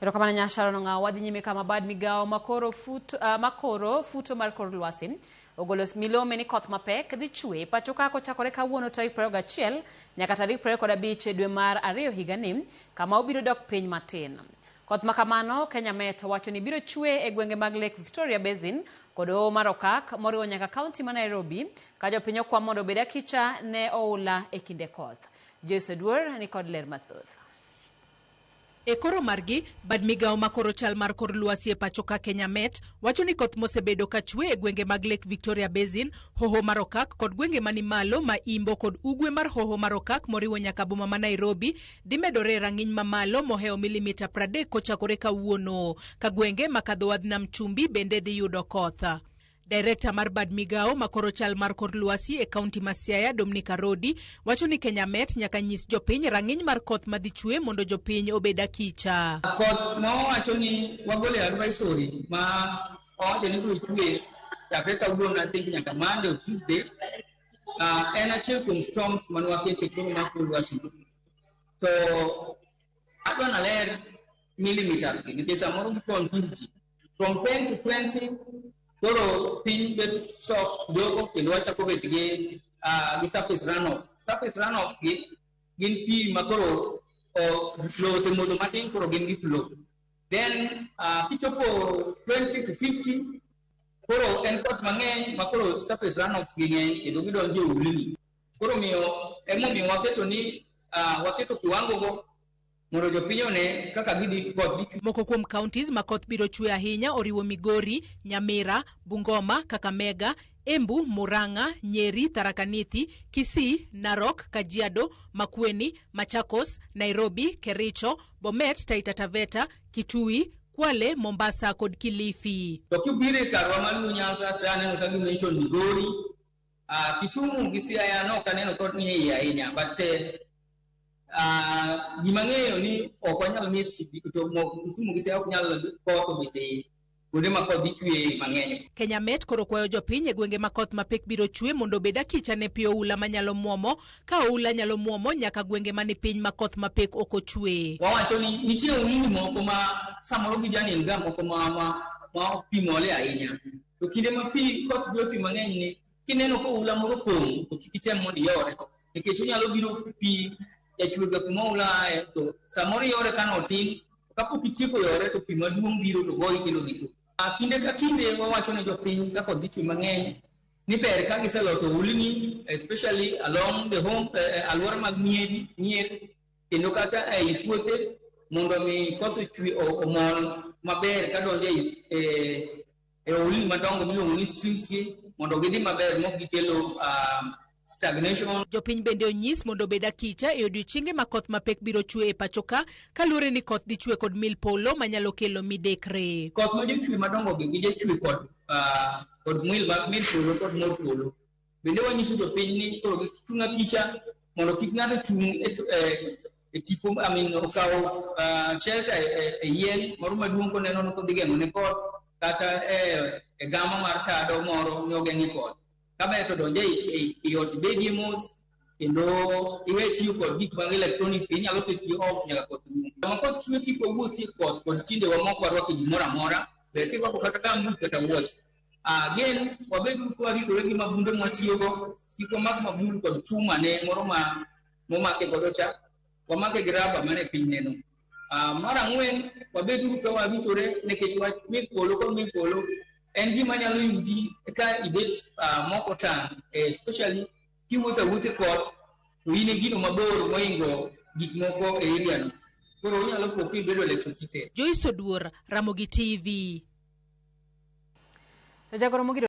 Erokamano Nyasharon Ong'awo. Wadhi nyime kama bad migawo makoro fut, makoro futo mar kor lwasi ogolo milome ni koth mapek dhi chwe pacho ka kochakore kawuono tarik 21 nyaka tarik 25 dwe mar ariyo higani kama obiro dok piny matin. Koth ma kamano Kenya Met wacho ni biro chwe e gwenge mag Lake Victoria Basin kod hoho mar Okak moriwo nyaka kaunti ma Nairobi ka jopiny okwa mondo obed akicha ne oula e kinde koth. Joyce Oduor ni kod ler mathoth. E koro margi, bad migawo ma koro chal mar kor lwasi e pacho ka Kenya Met wacho ni koth mosebedo ka chwe e gwenge mag Lake Victoria Basin, hoho mar Okak kod gwenge mani malo ma Imbo kod ugwe mar hoho mar Okak moriwo nyaka boma ma Nairobi dhi medore e rang'iny mamalo mohewo milimita 30 kochakore kawuono, ka gwenge ma kadho wadh nam chumbi bende dhi yudo koth. Direkta mar bad migawo makoro chal mar kor lwasi e kaunti ma Siaya, Dominic Arodi, wacho ni Kenya Met nyaka nyis jopiny rang'iny mar koth madhi chwe mondo jopiny obed akicha. Koth ma wawacho ni wagolo e advisory ma owacho ni biro chwe chakre kawuono I think nyaka Monday or Tuesday, en achiel kuom storms mane waketo e koro mar kor lwasi. To adwa naler millimeters gi nikech samoro gi confuse ji. From 10 to 20 koro piny bet soft kidogo kendo wachako bet gi gi surface runoff. Surface runoff gi gin pi ma koro lowo osemodho matin koro gin gi flow. Then kichopo 20 to 50 koro en koth mang'eny ma koro surface runoff gi ng'eny kendo gidonjo e ulni. Koro miyo emomiyo waketo ni waketo kiwango go mondo jopiny one kaka gidhi koth dhi chwe. Moko kuom counties ma koth biro chwe ahinya oriwo Migori, Nyamira, Bungoma, Kakamega, Embu, Murang'a, Nyeri, Tharaka Nithi, Kisii, Narok, Kajiado, Makueni, Machakos, Nairobi, Kericho, Bomet, Taita Taveta, Kitui, Kwale, Mombasa kod Kilifi. To kibiro e karwa mar Luo Nyanza to aneno ka gi mention Migori, Kisumu gi Siaya no ok aneno ka ni iye ahinya, but gima ang'eyo ni ok wanyal miss to Kisumu gi Siaya ok nyal koso bet e kuonde ma koth dhi chwe mang'eny. Kenya Met koro kwayo jopiny e gwenge ma koth mapek biro chwe mondo obed akicha ne pi oula manyalo muomo, ka oula nyalo muomo nyaka gwenge mani piny ma koth mapek ok ochwe. Wawacho ni nitie oulni moko ma samoro gijanin ga moko ma pi mole ahinya. To kinde ma pi koth dwe pi mang'eny ni kineno ka oula moro pong' to kik item mondo iyore nikech onyalo biro pi jachwega kuma oula aye to samoro iyore ka notin kapok itieko yore to pi maduong' biro to goyi kendo dhi tho. Kinde ka kinde wawacho ne jopiny ka koth dhi chwe mang'eny ni ber ka giseloso oulni especially along the home alwora mag mier kendo kata ei puothe mondo mi koth ochwe omol maber kadonjo e oulni madongo miluongo ni streams gi mondo gidhi maber mok gikelo stagnation. Jopiny bende onyis mondo obed akicha e odiochienge ma koth mapek biro chwe e pacho ka, kaluwore ni koth dhi chwe kod mil polo manyalo kelo midekre. Koth ma jochwe madongo gi gijachwe kod mil polo kod mor polo. Bende wanyiso jopiny ni koro gichung' akicha mondo kik ng'ato chung' e tipo, I mean, okaw shelter e yien moro maduong' koneno ni kodhi geng'o ne koth kata e gama mar tado moro ni ogeng'e koth. Kaber to donj e ot ibedie mos kendo iwe tiyo kod gik mag electronics inyalo ket gi off nyaka koth rumo. Sama koth chwe kik wawuothie koth kod tiendewa mok warwako gimoro amora, ber kirwako kata gumboot kata wuoche. Again, wabed ka waritore gi mabunde mwatiyogo, kik wamak mabul kod chuma ne moro ma momake godo cha, wamake gi raba mane piny neno. Mar ang'wen, wabed ka waritore nikech wach mil polo kod mil polo en gima nyalo yudi ka ibet mok otang', especially kiwuotho awuotha e koth to in e gino mabor mohingo gik moko e area no. Koro onyalo po kibedo electrocuted. Joyce Oduor, Ramogi TV. Jagoro mogiro